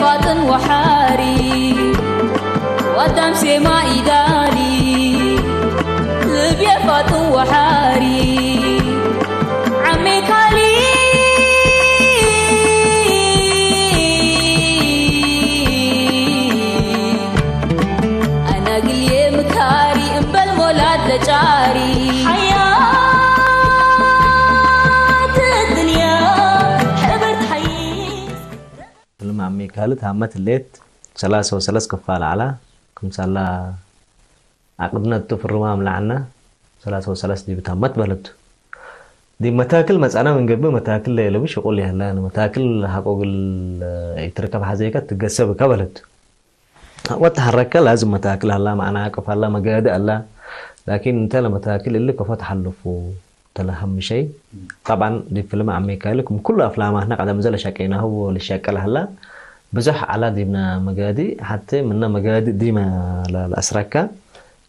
ፋጥን ወሓሪ ዋዳም ሴማ ኢዳሊ ልብየ ፋጥን ወሓሪ ዓሜካሊ ኣናግልየ ምካሪ እምበል ሞላድ ለጫሪ ሓያት ድንያ ሕብርት ሓይስ ፊልም ኣሜካልት ሃመት ሌት ሰላሳ ወሰለስ ክፋል ዓላ ክምሳላ ኣቅድነቱ ፍርማ ኣምላዕና ሰላሳ ወሰለስ ዲብ ታመት በለቱ ዲብ መታክል መጻና ምንገብእ መታክል ለየለቡ ሽቁል የህላ ንመታክል ሀቆግል ይትርከብ ሐዘይካ ትገሰብ እካ በለቱ ወተሐረከ ላዝም መታክል ሀላ ማዕና አቅፍ ሀላ መገዲ አላ ላኪን እንተ ለመታክል እሊ ከፎ ተሐልፉ ተለሀምሸይ ጠብዓን ዲ ፍልም አሜካ ኢልኩም ኩሉ አፍላማትና ቀደም ዘለ ሸቀይናሁ ልሸቀል ሀላ ብዙሕ ዓላ ዲብና መጋዲ ሐተ ምና መጋዲ ዲመ ለአስረካ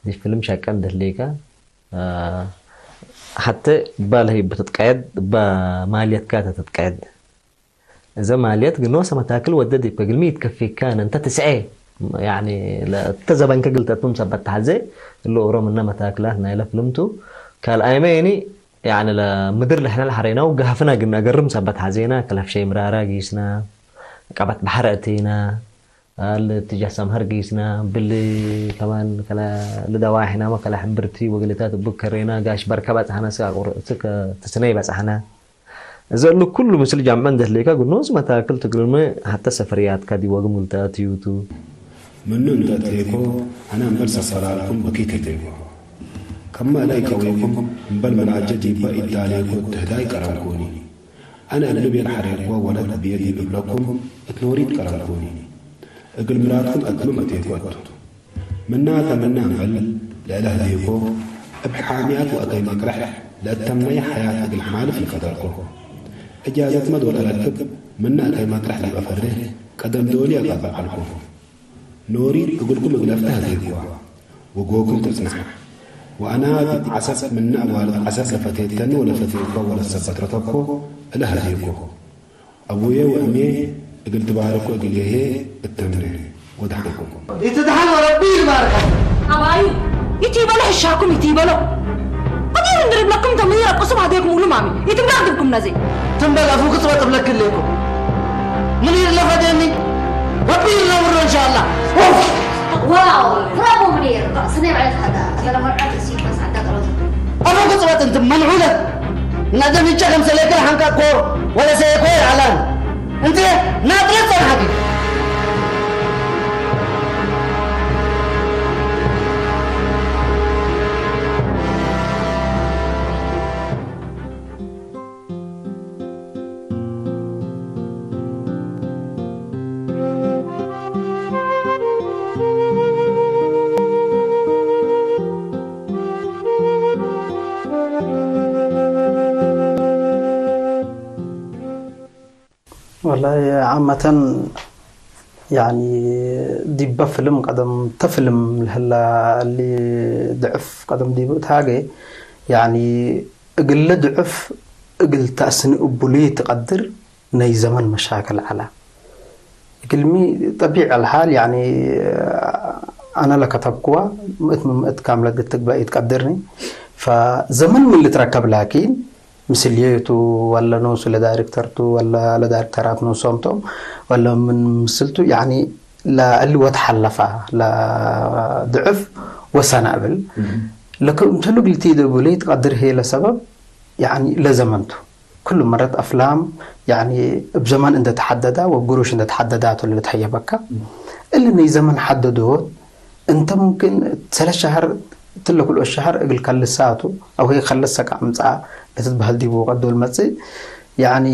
ዲ ፍልም ሸቀን ደህሌካ ሐተ እባ ለህይ ብትትቀየድ እባ ማልየትካ ተትትቀየድ እዘ ማልየት ግኖ ሰመታክል ወደድ ይበግልሚ ይትከፊካ ነንተ ትስዔ ያኒ ለተዘበንከ ግልጠቱም ሰበት ተሐዘ እሉ ኦሮም እነ መታክላት ናይለ ፍልምቱ ካልኣይመ የኒ ያኒ ለምድር ለሕነ ለሐሬናው ጋፍና ግን አገርም ሰበት ሐዜና ከለፍሸይ ምራራ ጊስና ቀበት ባሕረ እቲና ልትጃሳም ሀርጊስና ብል ከማን ከላ ልደዋይ ሕናማ ከላ ሕምብርቲ ወገለታት እቡ ከሬና ጋሽ በርከ በጽሐና ስጋ ቁርእ ስከ ትስነይ በጽሐና እዚ እሉ ኩሉ ምስል ጃምዐ እንደህሌካ ግኖስ መታክል ትግርመ ሐተ ሰፈርያትካ ዲወግም ውልተኣትዩቱ ምኑ እንተ እትሌኮ አነ እምበል ሰፈራልኩም በኪት እትሌኮ ከማ እለ ይቀዌኩም እምበል መናጀ ዲባ ኢዳሌኮ እትህዳይ ቀረምኩኒ አነ እሉ ቤል ሐሬኮ ወለት ብየ ዲብ እብለኩም እት ኖሪት ቀረምኩኒ እግል ምራድኩም አትምም እቴኮ እቱ ምናተ ምና እምበል ለእለ ህዴኮ እብ ሐምያት ወአከይ መቅረሕ ለእተምነየ ሐያት እግል ሐልፍ ኢፈደልኮ እጃዘትመ ዶል እረክብ ምነ እከይ መቅረሕ ዲብ አፈርህ ቀደም ዶሊ አጋብዓልኮ ኖሪ እግልኩም እግል አፍተህ ህዴኮ ወጎኩም ተጽናሕ ወአና ዲብ ዐሰብ ምነ አዋልድ ዐሰብ ለፈቴተኒ ወለፈቴኮ ወለሰበት ረተብኮ እለ ህዴኮ አቡየ ወእምየ እግል ትባርኮ እግልዬ ህዬ እተምነ። ወደሓንኩም። ኢትድሓን ወረቢ ይባርካ። ኣባዩ ኢቲ በሎ ሕሻኩም ኢቲ በሎ። ፈጢር እንድርብለኩም ተምሂረ ቅሱም ሃደይኩም ውሉ ማሚ ኢትብላ ድብኩም ነዚ። ትንበል ኣፉ ክጽበጥ ብለክ ኣለይኩም። ምን ይርለ ፈደኒ ረቢ ይርለ ምሮ እንሻላ። ኡፍ። ዋው ብራቮ ሙኒር ስነ ባዕልካ ዳ ተለመርዓት ሲባስ ኣዳቀረቱ። ኣፉ ክጽበጥ እንት መንዑለ እናደን ይጨ ከም ሰለይከ ሓንካ ኮር ወለ ሰየኮ ይዓላን። እንት ናጥረ ጸናሕኪ። ወላሂ ዓመተን ያኒ ዲበ ፍልም ቀደም ተፍልም ለህላ እሊ ድዕፍ ቀደም ዲቡ እትሃገ ያኒ እግለ ድዕፍ እግል ተእስኒ እቡሉ ትቀድር ናይ ዘመን መሻክል ዐላ። እግልሚ ጠቢዕ አልሓል ያኒ አነ ለከተብክዋ ምእት ምእት ካምለት ግትግበ ኢትቀድርኒ። ፈዘመን ምን ልትረከብ ላኪን ምስልየቱ ወለ ኖሱ ለዳይሬክተርቱ ወለ ለዳይሬክተራት ኖሶምቶም ወለ ምን ምስልቱ ያኒ ለእሊ ወትሓለፋ ለድዕፍ ወሰነ እብል ለከምተሉ ግልቲ ደቡለይ ትቀድር ሄ ለሰበብ ያኒ ለዘመንቱ ኩሉ መረት አፍላም ያኒ እብ ዘመን እንደ ተሓደዳ ወግሩሽ እንደ ተሓደዳ ተሉ ለትሐየበካ እሊ ናይ ዘመን ሓደዶት እንተ ሙምክን ሰለስ ሸህር ትለ ኩልኦ ሸህር እግል ከልሳቱ አው ሄ ከልሰካ አምጽኣ ለትትበህል ዲቡ ቀዶ ልመጽእ ያኒ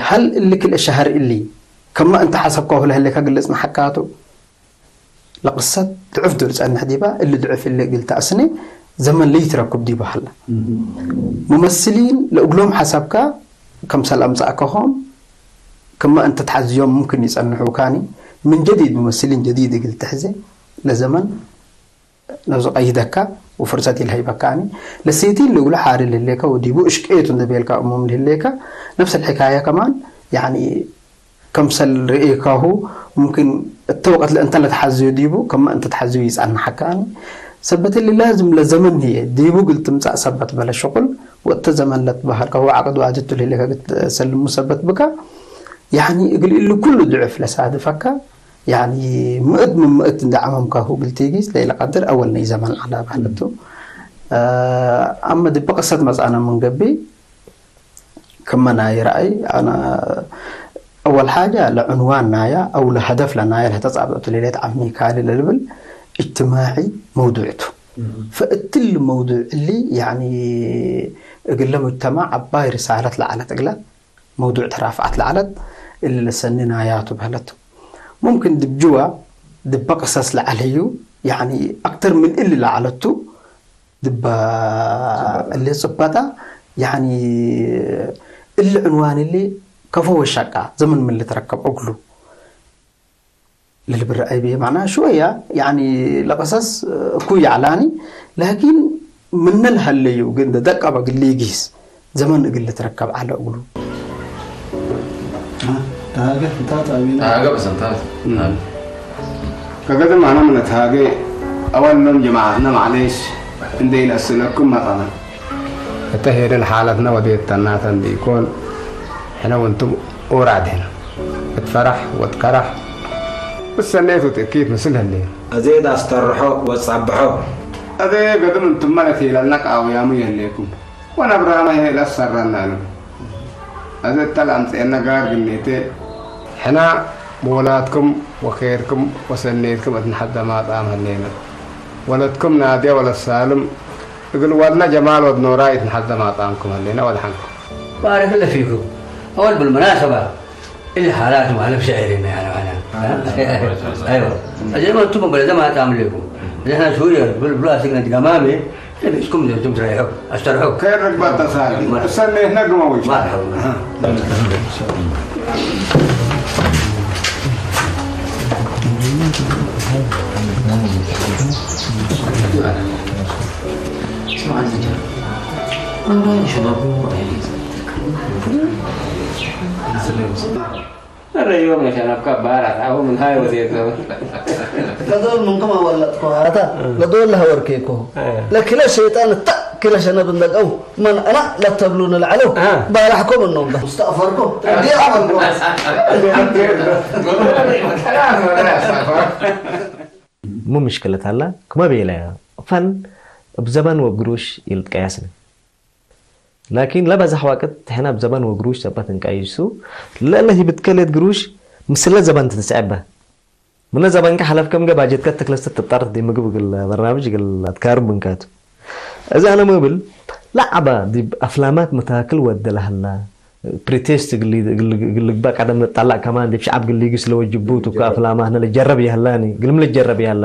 ሀል እሊ ክልኤ ሸህር እሊ ከማ እንተ ሐሰብካ ወህለ ህሌካ ግልጽ ነሐካቱ ለቅሰት ድዕፍ ዶ ልጸንሕ ዲባ እሊ ድዕፍ እሊ እግል ተአስኔ ዘመን ለይትረክብ ዲባ ሀላ ሙመስሊን ለእግሎም ሐሳብካ ከምሰል አምጻእከሆም ከማ እንተ ተሐዝዮም ሙምክን ይጸንሑካኒ ምን ጀዲድ ሙመስሊን ጀዲድ እግል ትሕዜ ለዘመን ነዚ ቀይደካ ወፍርሰት ኢልሀይበካኒ ለሴቲን ልእግሉ ሓሪ ልህሌካ ወዲቡ እሽቅየቱ እንደ ቤልካ እሙም ልህሌካ ነፍስ ልሕካየ ከማን ያኒ ከምሰል ርእካሁ ممكن እተ ወቀት ለእንተ ለትሓዝዮ ዲቡ ከማ እንተ ትሓዝዮ ይጸንሓካ። ሰበት እሊ ላዝም ለዘመን ህየ ዲቡ ግል ትምጻእ ሰበት በለ ሽቁል ወእተ ዘመን ለትበሃል ከሁ ዓቅድ ዋጅቱ ልህሌከ ግት ሰልሙ ሰበት ብካ ያኒ እግል እሉ ኩሉ ድዕፍ ለሳድፈካ ያኒ ምእት ምን ምእት እንደ ዓመምካሁ ግል ቲጊስ ለይለቀድር አወል ነይ ዘመን ዓላ ባህለቱ። አመ ድበ ቅሰት መጻና ምን ገቢ ከመ ናይ ረኣይ ኣነ ኣወል ሓጃ ለዕንዋን ናያ ኣው ለሀደፍ ለናያ ለተጻብዕቱ ሌሌት ዓሚ ካሊ ለልብል እጅትማዒ መውዱዕ ቱ። ፈእትል መውዱዕ እሊ ያኒ እግለ ሙጅተማዕ ዓባይ ርሳለት ለዓለት እግለ መውዱዕ ተራፍዓት ለዓለት እሊ ለሰኒ ናያቱ በህለቱ። ሙምክን ድብጅዋ ድበ ቅሰስ ለዓለዩ ያኒ ኣክተር ምን እሊ ለዓለቱ ድባ እሊ ጽባጣ ያኒ እሊ ዕንዋን እሊ ከፎ ወሻቃ ዘመን ምን ልትረከብ እግሉ ልልብር ኣይቤ ማዕና ሽወያ ያኒ ለቀሰስ እኩ ያዕላኒ ላኪን ምነ ልሃለዩ ግን ደቀበ ግሊ ጊስ ዘመን እግል ልትረከብ ዓለ እግሉ ተሃገ እንታት ኣቢና ተሃገ በሰንታት ከገደ ማዕና ምን ተሃገ ኣዋል መም ጀማዓትና ማዕሌሽ እንደ ይነስለኩም መጣና እተ ሄደን ሓለትና ወደ ተናተን ቢኮን ሕነ ወንቱም ኡራድ ሕነ እትፈራሕ ወትከራሕ ብሰኔቱ ትእኪት ምስል ህሌ أزيد أسترحو وتصبحو أزيد قدم انتم مالتي لنا قاويامو يهليكم ونبرا ما هي لا سرنا له أزيد تلام سينا قار قنيتي ሕና ብወላድኩም ወኸይርኩም ወሰኔትኩም እትንሓዘማ ጣም ህሌና ወለድኩም ናድያ ወለሳልም እግል ዋልና ጀማል ወድ ኖራ እትንሓዘማ ጣምኩም ህሌና ወድሓንኩም بارك الله فيكم. أول بالمناسبة اللي حالات معلم شعري ما يعني أنا. أيوة. زي ما أنتم بلا زي ما تعمل لكم. زي احنا سوريا بلا بلا سجن قمامي. اللي بيسكم زي أنتم تريحوا. أسترحوا. خير رقبة تسالي السنة هنا قموي مرحبا. ረዮም መሸነፍካ ባራት ኣብኡ ምን ሃይ ወዜት ዘበን ለዶል ምንኩም ኣወለጥኮ ኣታ ለዶል ለሀወርኬኮ ለኪለ ሸይጣን እታ ኪለ ሸነብ እንደቀው መን ኣና ለተብሉ ንልዓለው ባላሕኮ ምኖም ባ ሙስተእፈርኮ ዲያ በልኮ ሙ ምሽክለት ኣላ ክመ ቤላ ፈን እብ ዘበን ወግሩሽ ይልጥቀያስነ ላኪን ለበዛሕ ዋቅት ሕነ እብ ዘበን ወግሩሽ ሰበት እንቀይሱ ለእለ ሂብትከ ሌት ግሩሽ ምስለ ዘበን ትትስዐበ ምነ ዘበንከ ሐለፍከ ምገ ባጀትከ ትክለስተ ትብጠር ዲብ ምግብ እግል በርናምጅ እግል አትካርብ ምንካቱ። እዚ አነ ሞብል ለዐበ ዲብ አፍላማት መታክል ወደ ለሀላ ፕሪቴስት እግል ልግባእ ቀደም ንጣላእ ከማን ዲብ ሸዐብ እግል ሊጊስ ለወጅቡ ቱ እኮ አፍላማት ነለጀረብ የሀላኒ እግልም ለጀረብ የሀላ።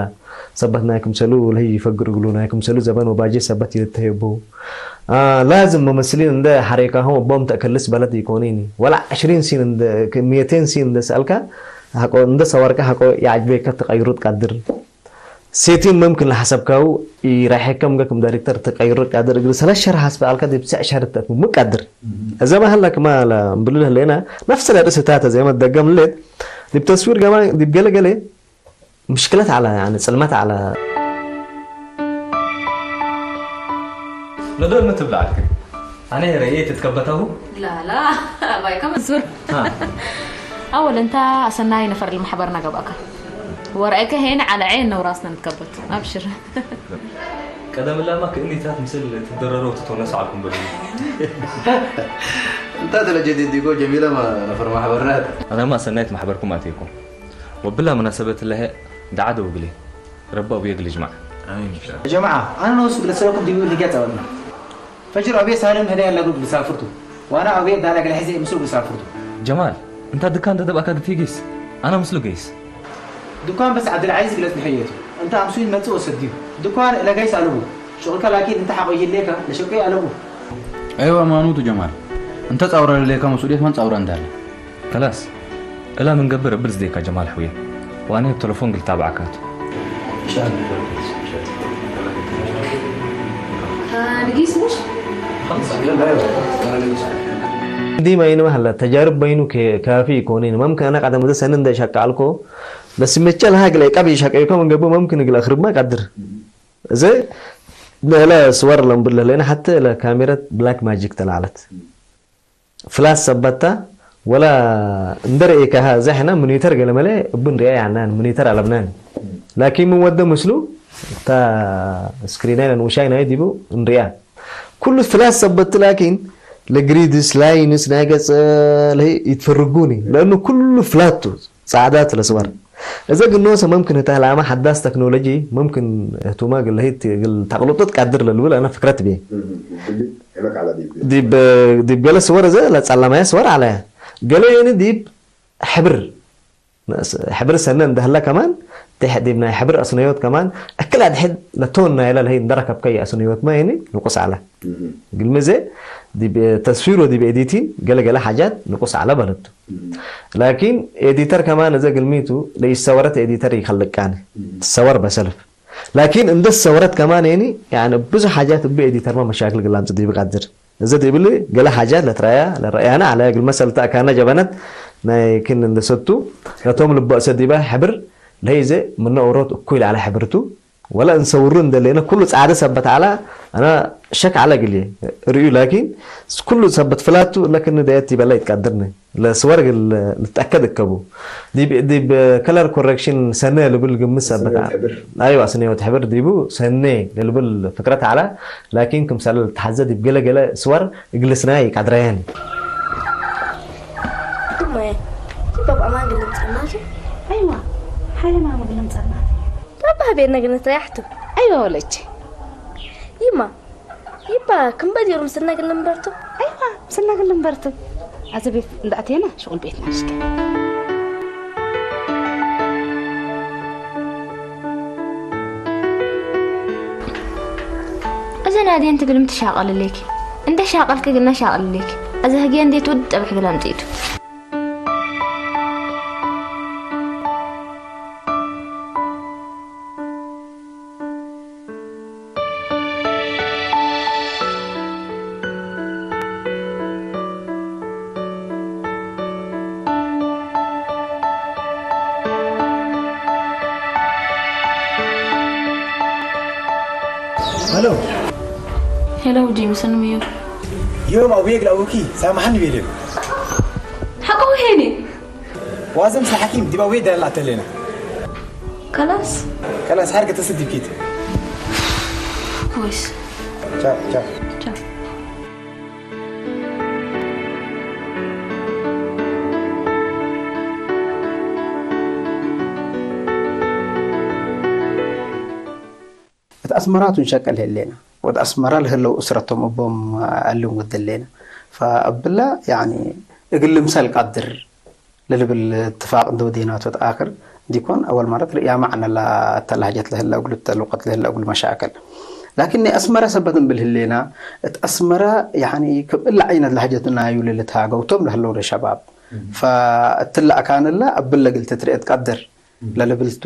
ሰበት ናይ ክምሰሉ ለህይ ይፈግር እግሉ ናይ ክምሰሉ ዘበን ወባጀት ሰበት ይልተሄቡ። ላዝም ሙመስሊን እንደ ሐሬካሆም እቦም ተእከልስ በለት ይኮኒኒ ወላ ዕሽሪን ሲን እንደ ሚየቴን ሲን እንደ ሰአልካ እንደ ሰዋርካ ሐቆ ይዓጅቤካ ተቀይሩ ትቃድር ሴቲን መምክን ለሐሰብካው ይራይሐከም ገክም ዳይሬክተር ተቀይሩ ትቃድር እግል ሰለስ ሸር ሐስበ አልካ ዲብ ትስዕ ሸር ተእትሙ ምቃድር እዘ ማህላ ክማ ለእምብሉ ለህሌና ነፍሰ ለርእስ እታተ ዘይ መደገም ሌት ዲብ ተስዊር ገማ ዲብ ገለ ገለ ምሽክለት አለ ጽልመት አለ። ለዶል ምን ትብላ ዓልክ? አነ ረኤ ትትከበተሁ? لا لا باي كم الزر أول أنت أصلنا نفر المحبرنا قبأك ورأيك هنا على عيننا وراسنا نتكبت أبشر ቀደም ላማ ክእኒታት ምስል ትደረረው ትተነሱ ዓልኩም በሉ። انت تلجدي ديكو جميلة ما نفر محبرنا. أنا ما سنيت محبركم أتيكم. ወብላ መናሰበት ለሀ ደዓ ደውግሌ ረቢ ኣቡየ ግል ይጅማዕ። ጀማዓ ኣነ ነወሱ ግለሰለኩም ዲቡ ልገ ጸወና ፈጅር ኣቤ ሳልም ህደ ያለጉ ግሳፍርቱ ዋና ኣቤ ዳላ ግለ ሕዜ ምስሉ ግሳፍርቱ ጀማል እንታ ድካ እንተ ደብኣካ ግትይ ጌስ ኣና ምስሉ ገይስ ድኳን በስ ዓብድልዓዚዝ ግለጽ ንሕየቱ እንተ ኣምሱ ይመጽእ ወሰድዩ ድኳን ለገይስ ኣለቡ ሽቁልካ ላኪን እንተ ሓቆ ይሌካ ለሸቀይ ኣለቡ ኣይዋ ማኑቱ ጀማል እንተ ጻውራ ለሌካ መስኡልየት መን ጻውራ እንዳለ ከላስ እላ ምን ገብር እብል ዝዴካ ጀማል ሕውየ ዋኔ ብተለፎን ግልታ ባዕካቱ ንጊስ ሙሽ دي ما ينمح لا تجارب بينو كافي يكونين ممكن أنا قدم ده سنن ده شاك علكو. بس متشال هاك لي قبي شاك يكون من قبل ممكن يقول أخرب ما قدر. زي لا صور لم بالله لأن حتى لا كاميرا بلاك ماجيك تلعلت. فلاس سبتا ولا ندر إيكا ها زحنا منيتر قال ملي بن ريا يعني منيتر على بنان. لكن من ود مسلو تا سكرينين وشاين هاي ديبو نريا. كل فلاس سبت لكن لجريدس لاينس ناقص لهي يتفرقوني لأنه كل فلاتو ጻዕዳ ስለ ስበር። እዛ ግን ኖሰ መምክን እታ ላማ ሓዳስ ተክኖሎጂ መምክን ህቱማ ግል ሂት ግል ተቅሉጥጥ ቃድር ለልብል ኣነ ፍክረት ብየ። ዲብ ዲብ ገለ ስወር እዘ ለጸላማያ ስወር ኣለያ ገለ የኒ ዲብ ሕብር ሕብር ሰነ እንደህላ ከማን ድሕ ዲብ ናይ ሕብር ኣስነዮት ከማን እክል ኣድሕድ ለቶን ናይ ለልሀይ እንደረከብከይ ኣስነዮት ማ የኒ ንቁስ ኣለ ግልሚ ዘ ዲብ ተስፊሮ ዲብ ኤዲቲን ገለ ገለ ሓጃት ንቁስ ኣለ በለቱ ላኪን ኤዲተር ከማን እዘ ግልሚቱ ለይሰወረት ኤዲተር ይኸልቃን ትሰወር በሰልፍ ላኪን እንደ ሰወረት ከማን የኒ ያኒ ብዙ ሓጃት እብ ኤዲተር ማ መሻክል ግላምጽ ዲብ ቃድር እዘ ዲብል ገለ ሓጃት ለትራያ ለረእያና ኣለ ግል መሰል ተኣካና ጀበነት ናይ ክን እንደ ሰቱ ነቶም ልባእ ሰዲባ ሕብር ለይዘ ምነ ኦሮት እኩይ ለዓለ ሕብርቱ ወላ እንሰውሩ እንደሌነ ኩሉ ጻዕደ ሰበት ዓላ ኣና ሸክ ዓላ ግልየ ርእዩ ላኪን ኩሉ ሰበት ፍላቱ ለክኒ ደየት ይበላ ይትቀድርኒ ለስወር ግል ልትኣከድ እከቡ ዲብ ዲብ ከለር ኮረክሽን ሰነ ልብል ግምት ሰበት ኣይዋ ስነ ወት ሕብር ዲቡ ሰነ ልብል ፍክረት ዓላ ላኪን ክምሳለ ልትሓዘ ዲብ ገለ ገለ ስወር እግልስና ይቃድረየን ማየ ይበብ ኣማን ግልም ጸናቱ ኣይዋ ሓይለ ማማ ግልም ጸናት ዳባ ቤት ነግነት ያሕቱ ኣይዋ ወለች ይማ ይባ ክንበል ዮር ምስልና ግልም በርቱ ኣይዋ ምስልና ግልም በርቱ ኣዚ ቤት እንዳእተየና ሽቁል ቤትና ንሽከ እዘን ኣድየን ትግልም ትሻቐልሌኪ እንደ ሻቐልኪ ግና ሻቐልሌኪ እዚ ህግየ እንዴት ውድ ጠብሕ ግላ ምጽኢቱ Hello. Hello, Jameson Mio. Yo, ma wig la wuki, sa mahan wele. Hako hene. Wazam sa hakim, diba wig da la telena. Kalas. Kalas har ka tasdikit. Kwes. Ciao, ciao. Ciao. እቲ ኣስመራቱ ንሸቀል ህሌና ወድ ኣስመራ ለህለው እስረቶም እቦም ኣልም ወደሌና ፈኣብላ ያኒ እግል ምሰል ቃድር ለልብል ትፋቅ እንደ ወዴናቶ ተኣክር እንዲኮን ኣወል ማለት ርእያ ማዕነላ እታ ላህጀት ለህላ እግሉ እታ ልውቀት ለህላ እግሉ መሻከል ላኪን ናይ ኣስመራ ሰበት እንብል ህሌና እቲ ኣስመራ ያኒ ከም እላ ዓይነት ላህጀት ናዩ ልልትሃገውቶም ለህለው ለሸባብ ፈእትላ ኣካንላ ኣብለ ግል ትትርኤት ቃድር ለልብልቱ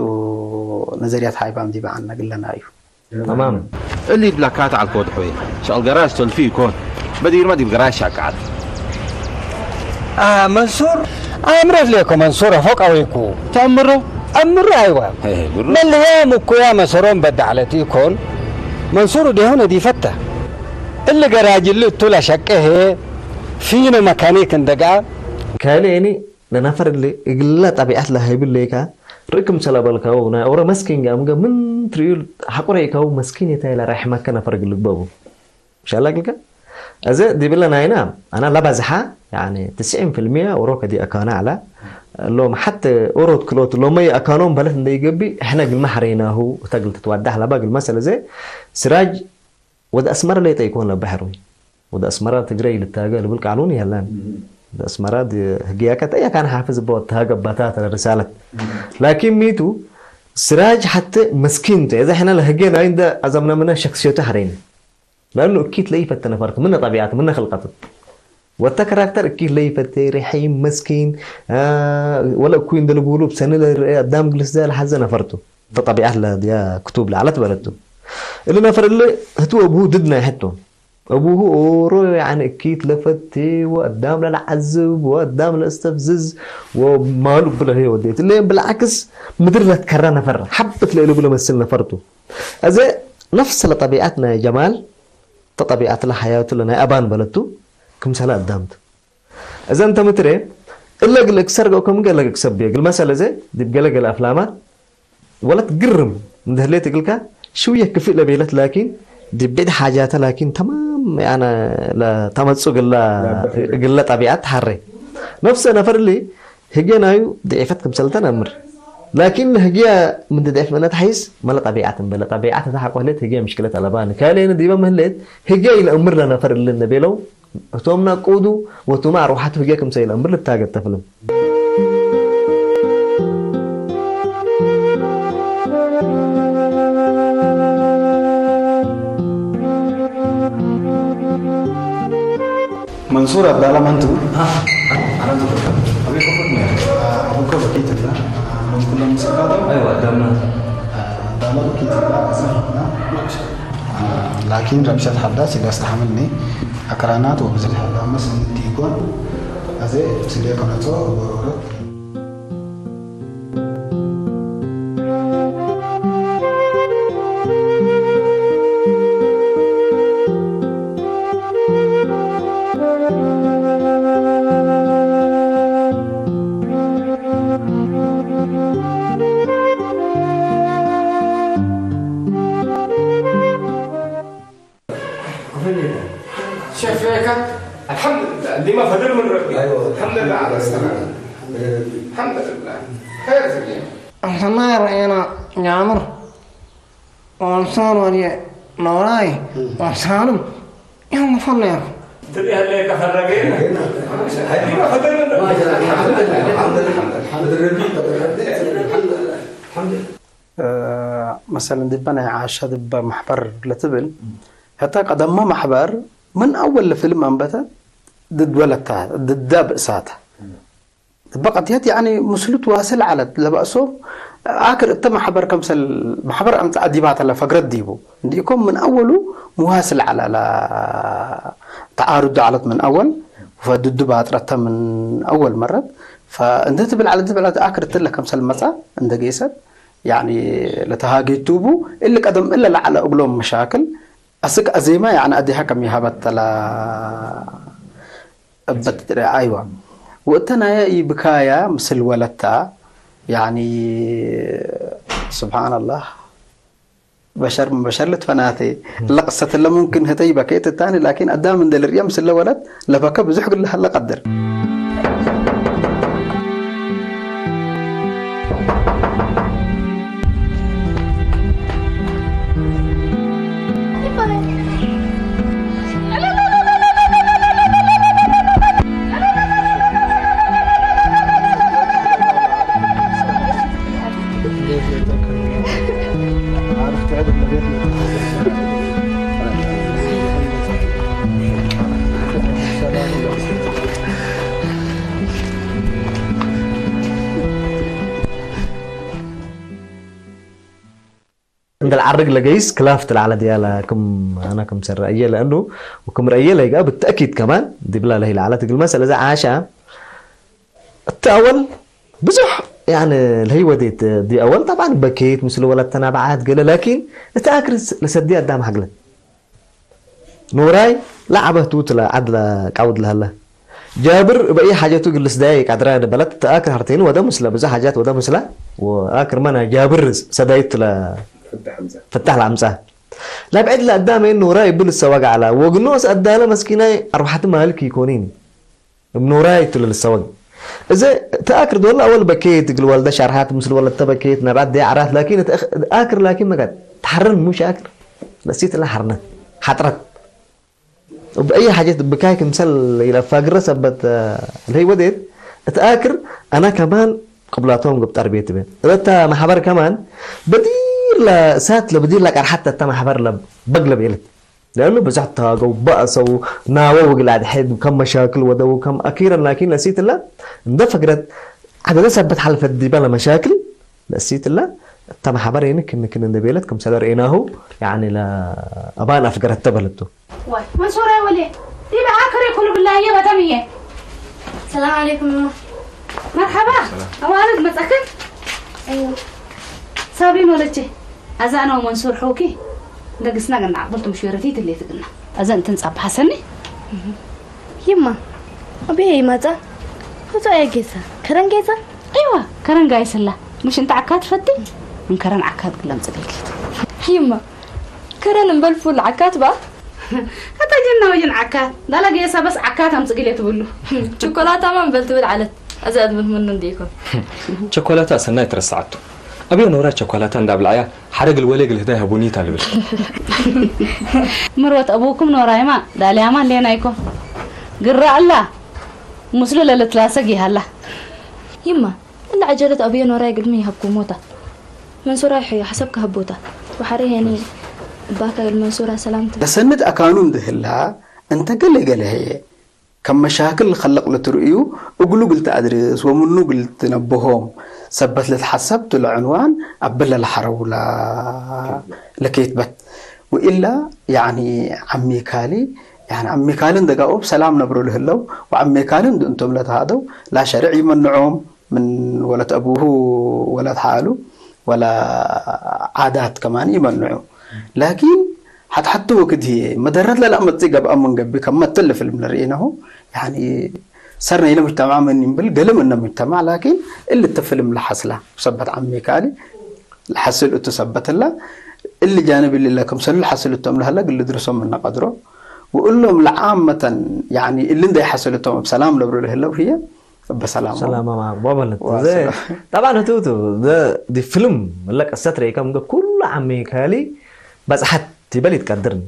ነዘርያት ሃይባም ዲበ ዓና ግለና እዩ። تمام. اللي بلاكات على الكود حوي. شغل جراج تلفي يكون. بدير ما دي بجراج شاكعت. آه منصور. آه مرف ليكو منصور فوق أويكو. تأمره. أمره أيوة. هي هي قرو. من اليوم كو يا مسرون بدع على تيكون. منصور دي هنا دي فتة. اللي جراج اللي طلع شكه. فينا ميكانيك اندقا. ካልእ እኒ ለናፈር እሊ እግላ ጠቢዓት ለሃይብለይካ ርእክም ሰለበልካው ናይ ኦረ መስኪን ጋምገ ምን ትርእዩ ሓቁረይካው መስኪን የታ ኢላ ራሕመከ ነፈር ግልግበቡ ሻላ ግልከ እዚ ዲብለ ናይና ኣና ለባዝሓ يعني تسعين في المية ኦሮ ከዲ ኣካና ኣላ ሎም ሓተ ኦሮት ክሎት ሎመይ ኣካኖም በለት እንደይገቢ እሕነ ግልማ ሓረይናሁ እታ ግል ትትዋዳሕ ለባ ግልማ ሰለዘ ስራጅ ወደ ኣስመራ ለይጠይኮን ለባሕሩ ወደ ኣስመራ ትግራይ ልታገ ልብል ቃሉን የለን ወደ ኣስመራ ህግያከ ጠያ ካን ሓፍዝ በ ወተሃገ ባታ ተረሳለት ላኪን ሚቱ ስራጅ ሓተ መስኪን ተ እዛ ሕና ለህገ ናይ እንደ ኣዘምነምነ ሸክስዮተ ሓረይነ ለእኑ እኪት ለይፈተ ነፈርት ምነ ጠቢዓት ምነ ኽልቀት ወተ ከራክተር እኪት ለይፈተ ሪሒም መስኪን ወለ እኩይ እንደ ልብሉ ብሰኒ ለርአ ኣዳም ግልስ ዘ ለሓዘ ነፈርቱ ተጠቢዓት ለድያ ክቱብ ለዓለት በለቱ እሊ ነፈር እሊ ህትወ ብሁ ድድ ናይ ሕቶ أبوه أورو يعني أكيد لفتي وقدام للعزب وقدام لاستفزز ومالو بلا هي وديت اللي بالعكس مدر لتكرى نفر حبت ليلو بلا مثل نفرتو أزي نفس لطبيعتنا يا جمال تطبيعت لحياته لنا أبان بلدتو كم سنة قدامت እዘን ተምትሬ እለ ግል እክሰርገው ከም ገለ ክሰብ ግል መሰለ ዘ ዲብ ገለ ገለ ኣፍላማት ወለት ግርም እንደህሌት እግልካ ሽውየ ክፍእ ለቤለት ላኪን ዲብ ብዕድ ሓጃተ ላኪን ተማም ያነ ለተመጹ ግላ ግለ ጠቢዓት ተሓሬ ነፍሰ ነፈር ሊ ህጌ ናዩ ድዒፈት ክምሰልተን ኣምር ላኪን ህጌ ምንዲ ድዒፍ መነት ሓይስ መለ ጠቢዓት እምበለ ጠቢዓት እታ ሓቆ ህሌት ህጌ ምሽክለት ኣለባን ካልየን ዲበ ምህሌት ህጌ ኢለ እምር ለነፈር እልን ነቤለው እቶም ናቁዱ ወቱማ ኣርዋሓቱ ህጌ ክምሰ ኢለ እምብር ልታገጠፍልን። መንሱር ኣባላ መን ትብል? ኣበይ ከፈት ነይሩ? ኣቡከ በኪት እላ ሎም ኩሎም ምስልካቶም? ኣይዋ ኣዳምና። ኣባላ በኪት እላ እዛ ና ላኪን ረብሸት ሓዳስ ኢለ ኣስተሓምልኒ ኣክራናት ወብዝሕ ዳመስ እንዲጎን ኣዘ ስለ ከነጾ ወሮረት شفيك الحمد لله اللي ما فدر من ربي الحمد لله على السلامة الحمد لله خير في اليوم أحسن ما رأينا يا عمر وأنصار ولي مولاي وأحسانم يا مفنر تريها اللي كفرقين اللي ما فدر من ربي الحمد لله الحمد لله الحمد لله መሰለን ድበ ናይ ዓሻ ድበ ማሕበር ለትብል፣ ሕታ ቀደማ ማሕበር ምን ኣወል ለፍልም ኣንበተ ድድ ወለታ ድዳ ብእሳታ ድበ ቀትየት ያኒ ምስሉ ትዋስል ዓለት ለባእሶም ኣክር እተ ማሕበር ከምሰል ማሕበር ኣምጻ ኣዲባተ ለፈግረት ዲቡ እንዲእኮም ምን ኣወሉ ምዋስል ዓላ ተዓሩድ ዓለት ምን ኣወል ፈድዱ ባጥረተ ምን ኣወል መረት ፈእንደ ትብል ዓለት ትብል ዓለት ኣክር እትለ ከምሰል መጻ እንደ ጌሰት ያኒ ለተሃጌቱቡ እሊ ቀደም እለ ለዓለ እግሎም መሻክል ኣስክ ኣዜማ ያኒ ኣዴሃ ከም ይሃበት ተላ እበት ድረ ኣይዋ ወእተ ናየ ይብካያ ምስል ወለታ ያኒ ስብሓንላህ በሸር ምን በሸር ልትፈናቴ ለቅሰት ለሙምክን ህተይ በከየት እታኒ ላኪን ኣዳም እንደ ልርእየ ምስለ ወለት ለበከ ብዙሕ ግለ ሀለ ቀድር እንደ ልዓርግ ለገይስ ክላፍ ትልዓለ ድያላ ክም ኣና ክም ሰረ እየ ለእንዱ ወክም ረእየ ለይጋ ብተእኪድ ከማን ዲብላ ለሂ ለዓለ ትግል መሰለ እዛ ዓሻ እቲ ኣወል ብዙሕ يعني ለሂ ወዴት ዲ ኣወል طبعا በኬት ምስሉ ወለተና በዓት ገለ ላኪን እቲ ኣክርስ ለሰዲ ኣዳም ሓግለት ኖራይ ለዓበቱ ትለ ዓድለ ቃውድ ለሃለ ጃብር በይ ሓጀቱ ግልስ ዳይ ቃድራ ነበለት ተኣክር ሀርቴን ወደ ምስለ ብዙ ሓጃት ወደ ምስለ ወኣክር መና ጃብር ሰዳይት ትለ ፍታሕ ለኣምፃ ለብዕድ ለኣዳመይን ኖራይ ብል ሰዋግ ዓላ ወግኖስ ኣዳለ መስኪናይ ኣርባሕቲ ማልክ ይኮኒን እብ ኖራይ ትለ ልሰወግ እዘ ተኣክር ዶላ ኣወል በኬት እግል ወልደ ሻርሃት ምስል ወለተ በኬት ነብዓት ደይ ዓራት ላኪን ኣክር ላኪን መጋድ ተሓረን ሙሽ ኣክር ለሲት ላ ሓርነት ሓጥረት እብ ኣይ ሓጀት ብካይ ክምሰል ኢለ ፋግረ ሰበት ለይ ወዴት እቲ ኣክር ኣና ከማን ቅብላቶም ግብ ጠርቤት በ እበታ ማሕበር ከማን በዲር ለእሳት ለበዲር ለቀርሓት ተታ ማሕበር ለበግ ለብኤለት لأنه بزح تاقو بأسو ناوو وقلاد حد كم مشاكل ودو كم أخيرا لكن نسيت الله عند فكرة عدد سبت حلفة دي بلا مشاكل نسيت الله እታ ማሕበር ይንክን ንክን እንደቤለት ከም ሰለ ርኢናሁ ያኒ ለአባን አፍገረተ በለቱ። ዋይ መንሱራ ወሌ ዲበ አክሪ ኩሉ ብላየ በተምየ። ሰላም አለይኩም እማ። መርሓባ። ኣዋልድ መጻክን። ሳብሪን ወለቼ። ኣዛና መንሱር ሑኪ። ደግስና ገና ዓቅብልቱ ምሽረቲ ትሌት ግና። ኣዘን ትንጻብ ሓሰኒ። ይማ። ኣበይ ይመጻ? ፎቶ ኣየ ጌሳ። ከረን ጌሳ? እዋ ከረን ጋይስላ። ምሽ እንተ ዓካ ትፈቲ? እንከረን ዓካ ትግለም ጽግልኪት። ይማ። ከረን እምበል ፉል ዓካት ባ? ኣታ ጅና ወጅን ዓካ ዳላ ጌሳ በስ ዓካ ታምጽግሌ ትብሉ። ቸኮላታማ እምበል ትብል ዓለት። ኣዛ ኣድምት ምኑ እንዲኩም። ቸኮላታ ሰናይ ትረስዓቶ። ኣብዮ ኖራ ቸኮላታ እንዳብላዕያ ሓደ ግል ወለ ግል ህዳይ ሃቡኒ ታልብል። ምርወት ኣቡኩም ኖራይማ ዳልያማ እንዴናይኩም። ግራ ኣላ። ምስሉ ለለትላሰግ ይሃላ። ይማ። እንዳ ዓጀለት ኣብዮ ኖራይ ግድሚ ይሃብኩሞታ። መንሱራ ይሕዮ ሓሳብ ክሃቦታ። ወሓረ ሄኒ ባካ ግል መንሱራ ሰላምታ። ለሰንድ ኣካኑ እንድህላ እንተ ገለ ገለ ህየ ከም መሻክል ኸለቕ ለትርእዩ እግሉ ግልቲ ኣድርስ ወምኑ ግልቲ ነብሆም ሰበት ለትሓሰብ ትሎ ዕንዋን ኣበለ ለሓረውላ ለከይትበት ወኢላ ያኒ ዓሚካሊ ያኒ ዓሚካልን ደጋኡ ብሰላም ነብሩ ልህለው ወዓሚካልን ድእንቶም ለተሃደው ላሸርዕ ይመንዖም ምን ወለት ኣቡሁ ወለት ሓሉ ወላ ዓዳት ከማን ይመንዑ ላኪን ሓትሓቱ ወክድ ህየ መደረት ለላ መጽእ ገብኣ መንገቢ ከም መተል ለፍልም ለርእናሁ ያኒ ሰር ነይለ ሙጅተማዕ መን ይንብል ገለ ምነ ሙጅተማዕ ላኪን እሊ ተፍልም ለሓስላ ሰበት ዓሚካሊ ለሓስል እቱ ሰበትላ እሊ ጃንብ እሊ ለከም ሰሉ ለሓስል እቶም ለህላ ግል ድርሶም ምነ ቀድሮ ወእሎም ለዓመተን ያኒ እሊ እንዳይሓስል እቶም ኣብ ሰላም ለብሩ ለህለው ህየ በሰላም ሰላም ማማ ወበለት ዘ طبعا هتوتو ده دي فيلم لك الستر كم كل عمي كالي بس حتى بلد قدرني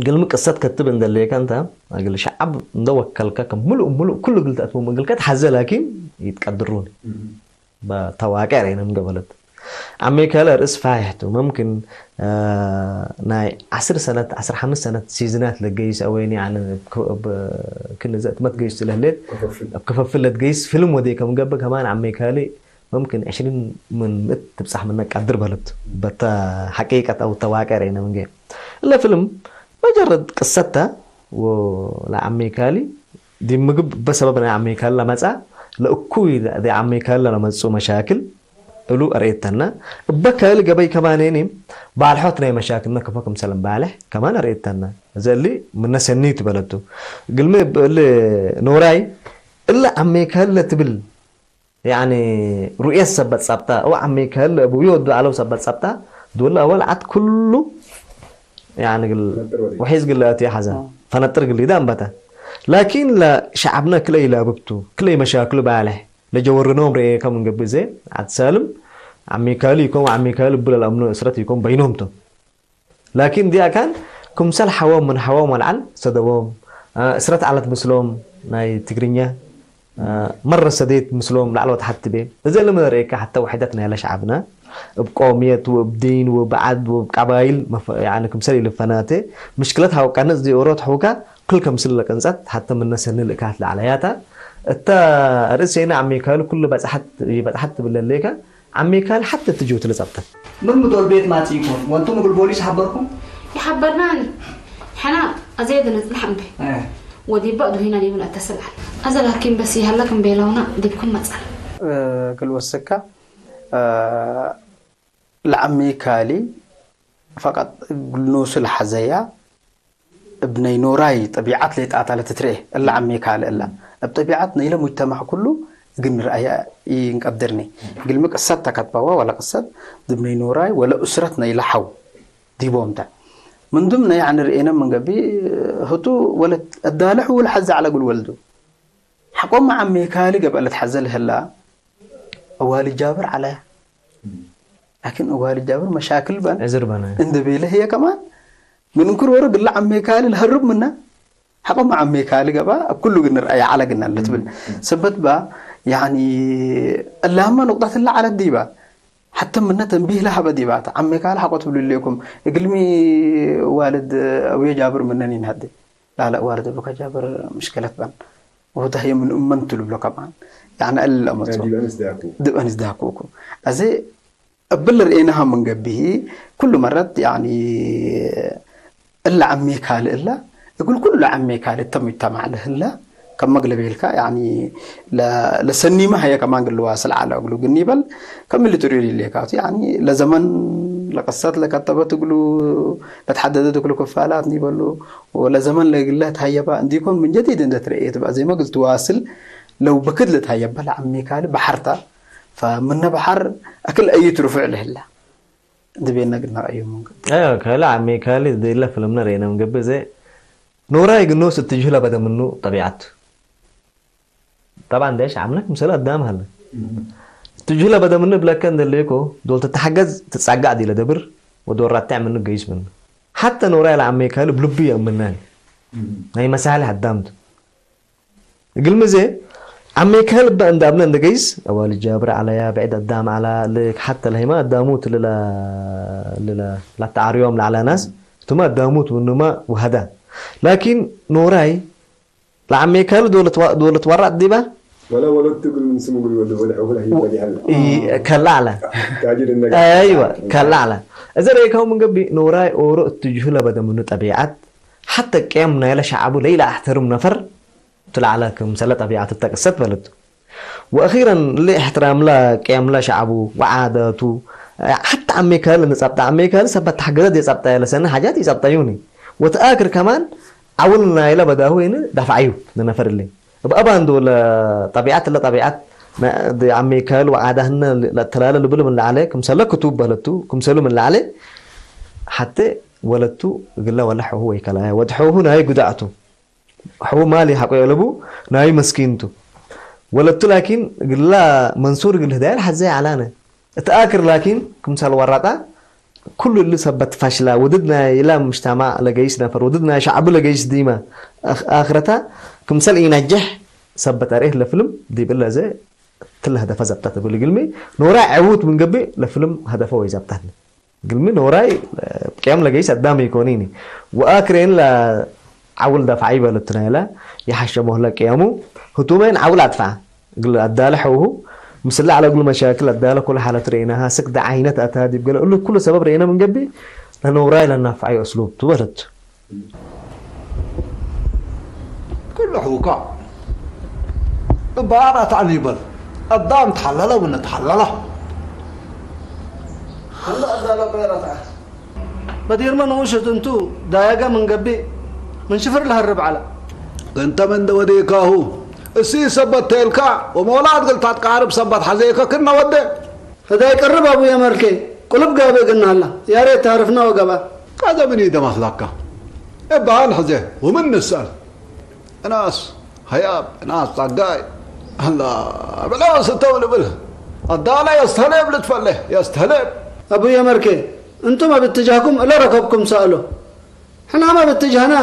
ግልሚ ቅሰት ከትብ እንደለየካ እንተ ኣግል ሸዓብ እንደወከልካ ከም ምሉእ ምሉእ ኩሉ ግል ተእትዎ ምግልከት ሓዘ ላኪን ይትቀድሩን በተዋቀር ይነም ገበለት ኣሜሪካ ለ ርእስ ፋይሕቱ መምክን ናይ ዓስር ሰነት ዓስር ሓምስት ሰነት ሲዝናት ለገይስ ኣወይኒ ኣነ ክን ዘእትመት ገይስ ስለህሌት ኣብ ክፈፍል ለትገይስ ፊልም ወደ ከም ገብ ከማን ኣሜሪካ ሊ ممكن عشرين من مئة تبصح منك قدر بلت بتا حقيقة أو تواقع رينا من جيم إلا فيلم مجرد قصتها ولا عمي كالي دي مقب بسبب أنا عمي كالي لما تسا لأكوي دي عمي كالي لما تسو مشاكل إلو أريتنا بكالي قبي كمان يعني بالحوت ناي مشاكل نكفكم سلم بالح كمان أريتنا زي اللي من ناس النيت بلدو قلمي اللي نوراي إلا عمي كالي تبل ያኒ ሩእየት ሰብ በጻብታ እዋ ዓመይ ከህል እብዮ ወዱ ዓለው ሰብ በጻብታ ድወላ ኣወል ዓት ኩሉ ያኒ ግል ወሒዝ ግል ኣቲ ሓዛ ፈነጥር ግል ይዳ እምበታ ላኪን ለሸዓብና ክለይ ላብብቱ ክለይ መሻክሉ ባልሕ ለጀወርኖም ርኤ ከም እንገብእ ዘ ዓት ሳልም ዓመይ ከህል ይኮን ዓመይ ከህል እብለ ለኣምኖ እስረት ይኮን በይኖምቶም ላኪን ዲኣ ካን ክምሰል ሓዎም ምን ሓዎም ኣልዓል ሰደቦም እስረት ዓለት ምስሎም ናይ ትግርኛ መረ ሰደይት ምስሎም ላዕለዎት ሓቲ ቤ እዚ ለመ ርእካ ሓታ ውሕደት ናይ ለሽዓብና እብ ቆምየት ወእብ ዲን ወእብ ዓድ ወእብ ቀባይል ክምሰል ኢልፈናተ ምሽክለት ሃው ቀንጽ ዲኦሮት ሕውካ ክል ከምስል ለቀንጸት ሓተ ምነሰኒ ልእካት ለዓለያታ እታ ርእሰይና ዓሚካሉ ኩሉ በጽሓት ይበጽሓት ትብለለይካ ዓሚካል ሓተ ትጅው ትልጸብተ ምን ምዶል ቤት ማጽኢኩም ወንቱም እግል ቦሊስ ሓበርኩም? ይሓበርናኒ ሕና ኣዘየ ድነጽንሕ እምበ ወዲባ ዱሂና ዲብን ኣተስልዓል ኣዘ ላኪን በስ ይሃለክ እምበ ኢለውና ዲብኩም መጻል እግል ወስካ ለዓሚካሊ ፈቀጥ እግል ኖሱ ለሓዘያ እብ ናይ ኖራይ ጠቢዓት ለይጣታ ለትትርኤ እላ ዓሜ ካልእ እላ እብ ጠቢዓት ነይለ ሙጅተማዕ ኩሉ እግል ንርኣያ ኢንቀድርኒ እግል ሚ ቅሰት ተከትባዋ ወለ ቅሰት ድብ ናይ ኖራይ ወለ ኡስረት ነይለ ሐው ዲቦምተ ምንዱም ናይ ዓኒ ርኤነ ምን ገቢ ህቱ ወለ ኣዳልሕ ውል ሐዚ ዓለ እግል ወልዱ ሐቆም ዓሜ ካሊ ገብአ ለትሐዘ ለህላ ኣዋሊ ጃብር ዓለያ ላኪን ኣዋሊ ጃብር መሻክል በን ዕዝር በነ እንደ ቤለ ህየ ከማን ምን እንክር ወረ ግላ ዓሜ ካሊ ለሀርብ ምና ሐቆም ዓሜ ካሊ ገባ ኣብ ኩሉ ግን ርአያ ዓለ ግና ለትብል ሰበት ባ ያኒ እላማ ንቁጣት ላ ዓለት ዲባ ሐተ ምነ ተንቢህ ለሀበ ዲባ ዓሜ ካሊ ሐቆ ትብሉ ኢለይኩም እግልሚ ዋልድ ኣውየ ጃብር ምነን ይንሀደ ላለ ዋልድ ብከ ጃብር ምሽከለት በን ወዳህየ ምን እመን ትሉ ብሎ ከማን ያኒ እለ መጽኦ ድበን ዝዳኩ ድበን ዝዳኩ እኮ ኣዜ እብል ርኤናሃ መንገቢሂ ኩሉ መረት ያኒ እላ ዓሜ ካልእ እላ እግል ኩሉ ዓሜ ካልእ ተሙጅተማዕ ለህላ ከም መግለቤልካ ያኒ ለሰኒማ ሀየ ከማን ግልዋስል ዓላ እግሉ ግን ይበል ከም ልጥሩ ይሌካቱ ያኒ ለዘመን ለቀሰት ለከተበት እግሉ ለተሓደደት እግሉ ክፋላት ይበሉ ወለዘመን ለግለ ተሃየባ እንዲኮን ምን ጀዲድ እንደ ትርእየት በ ዜመ ግል ትዋስል ለው ብክድ ለተሃየባ ለዓሜ ካልእ በሓርታ ፈምነ በሓር ኣክል እዩ ትርፉዕ ለህላ ድቤና ግድና ቀይሙ። ايوه كلا عمي كالي دي لا فيلم نرينا من قبل زي نوراي قنوس التجهلة بدا منه طبيعته. طبعا دايش عملك مثلا قدام هلا التجهلة بدا منه بلا كان دليكو دول تتحجز تتسقع دي لدبر ودول راتع منه قيس منه. حتى نوراي العمي كالي بلبي منان هي مسالة قدامته. قلمزي عمي كالب بقى اندابنا اندقيس. أول جابر عليا بعد قدام على لك حتى لهما قداموت للا للا لا تعار يوم لعلى ناس ثم قداموت ونما وهدا. لكن نوراي لعمي كالب دولة و... دولة ورع ديبا ولا ولد تقول من سمو قول ولد ولا حول هي بدي هلا كلا على تاجر النجاح ايوه كلا على. اذا ريكو من قبي نوراي اورو اتجه لبدا منو طبيعات حتى قيم نايله شعبو ليلى احترم نفر ትልዓላ ክምሰለ ጠቢዓት እተቅሰት በለቱ። ወእኺረን ለእሕትራምላ ቅያምላ ሸዓቡ ወዓዳቱ ሓታ ዓሜካል ንጻብጣ ዓሜካል ሰባት ተሓገዘት የጻብጣ ያለ ሰነ ሓጃት ይጻብጣዩኒ ወተኣክር ከማን ዓውል ናይለ በዳሁ ወይን ዳፍዓዩ ንነፈር እለ እብ ኣባንዶ ለጠቢዓት ለጠቢዓት ዓሜካል ወዓዳህነ ለተላለ ልብል ምን ለዓለ ክምሰለ ክቱብ በለቱ ክምሰሉ ምን ለዓለ ሓተ ወለቱ እግለ ወለ ሕሁ ወይከላያ ወድ ሕሁ ናይ ጉዳዕቱ ሕቡ ማሊ ሓቆ የለቡ ናይ መስኪንቱ ወለቱ ላኪን ግላ መንሱር ግል ህዳይ ሓዘይ ዓላነ እቲ ኣክር ላኪን ክምሳል ዋራጣ ኩሉ እሉ ሰበት ፋሽላ ውድድ ናይ ኢላ ምሽታማ ለገይስ ነፈር ውድድ ናይ ሻዕቡ ለገይስ ዲማ ኣክረታ ክምሰል ኢናጀሕ ሰበት ኣርኤት ለፍልም ዲብል ለዘ ትለ ህደፈ ዘብጣት ብል ግልሚ ኖራ ዕውት ምን ገቢ ለፍልም ህደፈ ወይ ዘብጣት ግልሚ ኖራይ ቅያም ለገይስ ኣዳም ይኮኒኒ ወኣክሬን ለዓውል ደፍዓ ይበለትና ኢላ የሓሸ ሞህለ ቅያሙ ህቱመይን ዓውል ኣጥፍዓ ግል ኣዳለ ሕውሁ ምስላ ዓለ ግሉ መሻክል ኣዳለ ኩሉ ሓለት ርኢናሃ ስግደ ዓይነት ኣታ ዲብ ገለ እሉ ኩሉ ሰበብ ርኢና ምንገቢ ለኖራይ ለናፍዓዮ እስሉብ ትበለት كل حوكا بارة عن يبل الدام تحلله ونتحلله መዲርመ ንኡሽት እንቱ ዳየገ ምን ገብእ ምን ሽፍር ለህርብ ዐለ። እንተ ምን ወዴካሁ እሲ ሰበት ተልካ ወሞላድ ግልታት ቃርብ ሰበት ሐዜከ ክነ ወዴ። ህዳይ ቅርብ አቡየ መልኬ ቁልብ ጋብእ ግና ሀላ ያሬት ታርፍና ወገባ። ቃዘ ምን ኢደማስላካ እበሃል ሕዜ ወምን ንስአል። እናስ ሀያብ እናስ ጸጋይ አላ ብለው ስተው ልብል አዳላ የስተህሌብ ልትፈለ የስተህሌብ። አቡየ መልኬ እንቱም ኣብ እትጃህኩም እለ ረከብኩም ሰአሎ። ሕናማ ብትጃህና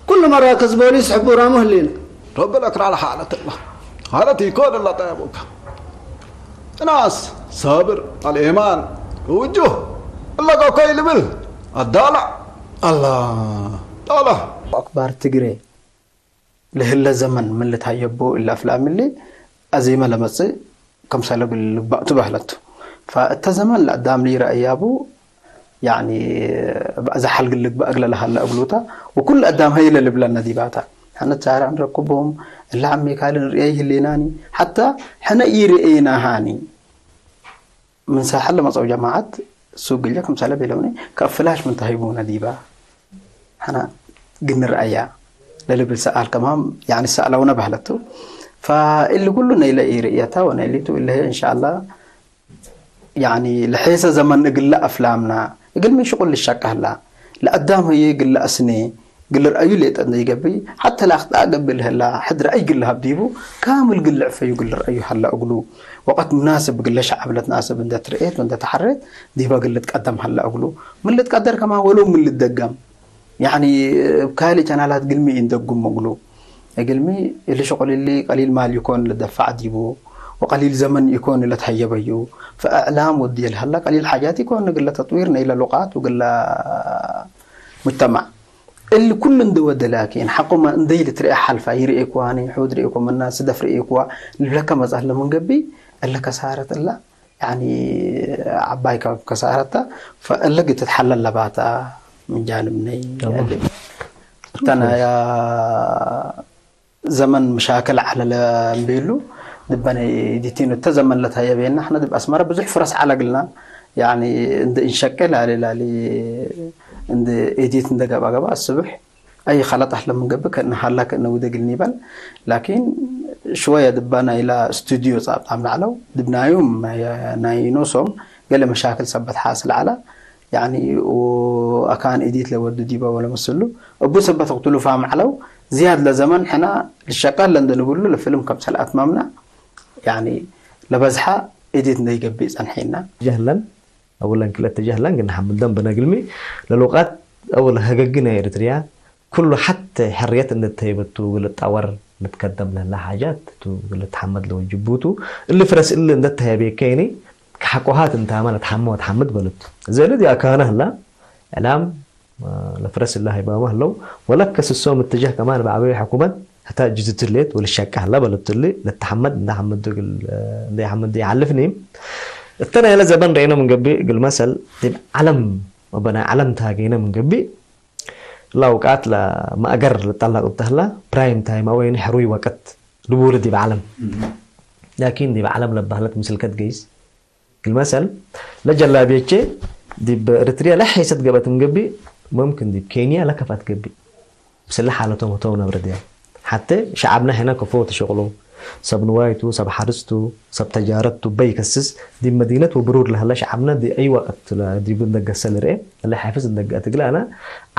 ኩሉ መራክዝ ቦሊስ ሕቡራሙ ህሊና። ረቢ ለክራል ሓለት እላ ሓለት ይኮን እላ ጠያቡካ እናስ ሳብር አልኤማን ውጁህ እላ ቆኮይ ልብል ኣዳላ ኣላ ጣላ ኣክባር ትግሬ ለህለ ዘመን ምን ልትሃየቦ እለ አፍላም እሊ አዜመ ለመጽእ ከምሰለ እግል ልግባእ ቱ በህለቱ። ፈእተ ዘመን ለአዳም ሊረአያቡ ያኒ እዛ ሐል እግል ልግባእ እግለ ለሀለ እግሉታ ወኩሉ አዳም ሀይ ለልብለነ ዲባታ። ሕነ ቻርዕ ንረክቦም እለ ዐሜካል ንርእየይ ህሌናኒ ሐታ ሕነ ኢርእየናሃኒ። ምን ሳሕል ለመጸው ጀማዓት ሱግ እለ ክምሰለ ቤለውኒ ከእፍላሽ ምን ተሀይቡነ ዲባ ሕነ ግንርአያ ለልብል ሰኣል ከማም ያኒ ሰእለውነ በህለቱ። ፈእሊ ኩሉ ነይለ ኢርእየታ ወነይሊቱ እለሄ እንሻአላ ያኒ ለሔሰ ዘመን እግለ አፍላምና እግል ምን ሽቁል ልሸቀህላ ለአዳም ህዬ እግለ አስኔ ግል ርአዩ ሌጠ እንደ ይገብይ፣ ሐተ ለአክጣእ ገብእ ለህላ ሕድ ረአይ ግል ሀብ ዲቡ፣ ካምል ግል ልዕፈዩ ግል ርአዩ ሀላ እግሉ። ወቀት ምናስብ ግለ ሸዐብ ለትናስብ እንደ ትርኤት ወእንደ ተሐሬት፣ ዲበ ግል ልትቀደም ሀላ እግሉ። ምን ልትቀደር ከማን ወለው ምን ልትደገም፣ ያኒ እብ ካልእ ቻናላት ግልሚ ኢንደጉም እግሉ። እግልሚ እሊ ሸቁል እሊ ቀሊል ማል ኢኮን ልደፋዕ ዲቡ፣ ወቀሊል ዘመን ኢኮን ለትሀየበዩ። ፈእዕላም ወድየ ለሀላ ቀሊል ሓጃት ኢኮን ግለ ተጥዊር ነይለ ሉቃት ወግለ ሙጅተማዕ። እሊ ኩሉ እንደ ወደ ላኪን ሐቆመ እንደይ ልትርኤ ሐልፋ ይርኤኩዋ፣ ነይ ሑድ ርኤኮ መና ስደፍ ርኤኩዋ ልብለከ መጽአለ ምን ገብእ እለ ከሳረት እላ ያኒ ዓባይ ካብ ከሳረታ ፈእልግ ትትሓለል ለባታ ምንጃንም ነይ ያሊ እተና ያ ዘመን መሻክል ዓለለ እምቢሉ ድበነ ዲቲኑ እተ ዘመን ለታየበየና ሕነ ድብ ኣስመራ ብዙሕ ፍረስ ዓለግልና ያኒ እንደ እንሸቀ ላሊ ላሊ እንደ ኤዲት እንደ ገባ ገባ ስብሕ ኣይ ኸለጥ ኣህለ ምንገብእ ከእነ ሃላ ከእነ ውደግልኒ ይበል ላኪን ሽወየ ድባ ናይላ ስቱዲዮ ጻብጣም ላዕለው ድብናዮም ናይ ኖሶም ገለ መሻክል ሰበት ሓስ ለዓላ ያኒ ኣካን ኢዲት ለወዱ ዲባ ወለ መስሉ እቡ ሰበት እቅትሉ ፋም ዓለው ዝያድ ለዘመን ሕና ልሸቃል ለንደ ንብሉ ለፊልም ከም ሰልኣት ማምና ያኒ ለበዝሓ ኢዲት እንደይገብእ ጸንሒና ጀህለን ኣውለን ክልተ ጀህለን ግን ሓምል ደም በነግልሚ ለልውቃት ኣውለ ህገግ ናይ ኤርትርያ ኩሉ ሓተ ሕርየት እንደተሄበቱ ግልጣወር ልትከደም ለላ ሓጃት ቱ ግልትሓመድ ለወጅቡቱ እሊ ፍረስ እሊ እንደተሄበየከይኒ ክሓቆሃት እንታ ማለት ሓመ ወትሓምድ በሉት ዘሊ ዲኣ ካህና ህላ ዕላም ለፍረስ እላ ሃይባማ ህለው ወለከ ስሶም እትጃህ ከማን ብዓበዩ ሕኩመት ህታ ጅዝትሌት ወልሻቃ ህላ በሉት እሊ ለተሓመድ እንዳ ሓመድ ግል እንዳ ሓመድ ይሓልፍኒ እተና ያለ ዘበን ርኤኖ ምንገቢ ግል መሰል ዲብ ዓለም ወበናይ ዓለም ተሃገይነ ምንገቢ ላውቃት ለማእገር ልጠላቅ ብተህላ ፕራይም ታይም ኣወይኒ ሕሩይ ወቀት ልቡል ዲብ ዓለም ላኪን ዲብ ዓለም ለባህለት ምስልከት ገይስ ግልመሰል ለጀላቢየቼ ዲብ እርትርያ ለሐይሰት ገበት ምገቢ ሙምክን ዲብ ኬንያ ለከፋት ገቢ ብስለ ሓለቶም ህተው ነብረ ድያ ሓተ ሸዓብና ሕና ከፎ ተሸቅሎ ሰብ ንዋይቱ ሰብ ሓርስቱ ሰብ ተጃረቱ በይ ከስስ ዲብ መዲነት ወብሩር ለህለ ሸዓብና ዲ ኣይ ወቀት ዲብ እንደገሰ ልርኤ እለ ሓፍዝ እንደገ ትግል ኣና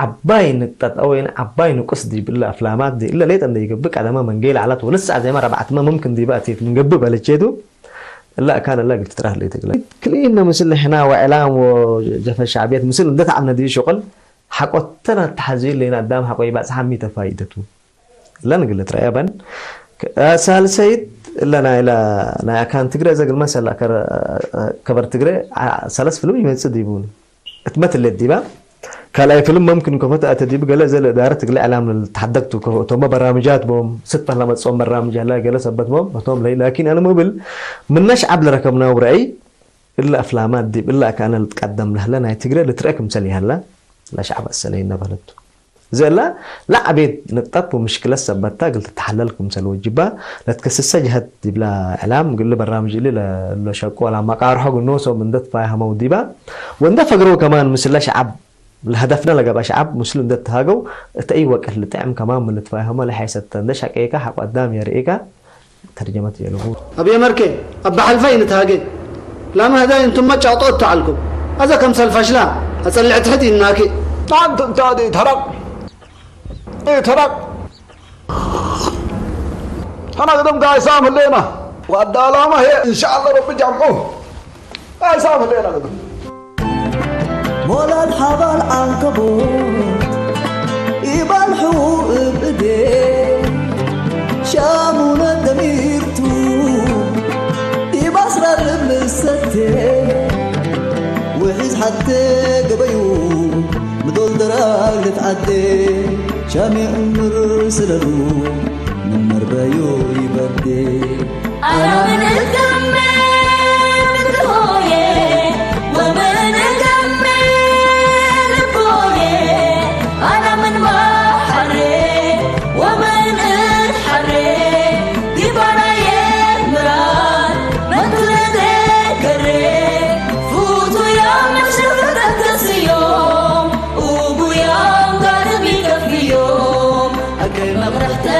ዓባይ ንቅጠት ኣወይን ዓባይ ንቁስ ዲብ እለ ኣፍላማት ዲ እለ ሌጠ እንደይገብእ ቀደማ መንገይ ለዓላት ወልስ ኣዜማ ረብዓትማ ሙምክን ዲባ ኣትየት ምንገብእ በለቼቱ እለ ኣካን እለ ግልት ትራህ ለይትግለ ክልኢነ ምስል ሕና ወዕላም ወጀፈ ሻዕብየት ምስል እንደተዓምነ ዲ ሸቁል ሓቆተና ተሓዝዩ ለይና ኣዳም ሓቆ ይባጽሓ ሚተ ፋይደቱ ለንግልት ረአበን ሳልሰይት እለ ናይ ኣካን ትግረ ዘግል መሰል ከበር ትግረ ሰለስ ፍልም ይመጽእ ዲቡን እትመትለት ዲባ ካልኣይ ፍልም መምክን ከፈት ኣተ ዲብ ገለ ዘለ እዳረ ትግለ ዕላም ተሓደግቱ ከፈ እቶም በራምጃት ቦም ስት ፈላ መጾም በራምጃ ላ ገለ ሰበት ቦም እቶም ለይ ላኪን ኣነ ምብል ምነሽ ዓብ ለረከብና ውረአይ እላ ኣፍላማ ዲብ እላ ካነ ልትቀደም ለህለ ናይ ትግረ ልትረአ ክምሰል ይሃላ ለሻዕብ ኣሰለይ ነበለቱ ዘላ ለዓቤት ንቅጠት ወምሽክለት ሰበታ ግል ትተሓለል ክምሰል ወጅባ ለትከስሰ ጀሀት ዲብላ ዕላም ግል በራምጅ እሊ ለሸቆላ መቃርሖ ግኖሶም እንደ ትፋያህመው ዲባ ወእንደ ፈግረው ከማን ምስለ ሸዓብ ለሀደፍና ለገባ ሸዓብ ምስሉ እንደ ትሃገው እተ ኢወቀት ልጥዕም ከማን ምልትፋያህመ ለሐይሰተ እንደ ሻቀይካ ሐቆ ኣዳም የርእይካ ተርጀመት የለቡ። ኣብ የመርከ ኣብ ባሕልፈይ ንትሃገ ላመ ህዳይ እንቱመ ጫውጦ እተዓልኩም ኣዘ ከምሰል ፈሽላ ኣጸልዕ ትሕት ይናኪ። ኣንት እንታ ተራቅ ተራቅ ኣና ገደም ጋይሳም ህሌና ዋዳ ላማ ሄ እንሻአላ ረቢ ጃምዑ ጋይሳም ህሌና ገደም ሞላል ሓባል ዓንከቦት ኢባል ሕዉ እብ እዴ ሻሙነ ደሚርቱ ኢባስራር ልሰቴ ውሒዝ ሓቴ ገበዩ ምዶል ደራግ ልትዓዴ ሻሜ እምር ስለሉ ምን መርበዩ ይበዴ أنا من الدم بتهوية ومن الدم بتهوية أنا من بحري ومن الحري دي براية مراد من تلدي كري فوتو يا مشرفتك تسيوم وبو يا مقارب يكفيوم أكل مغرحتك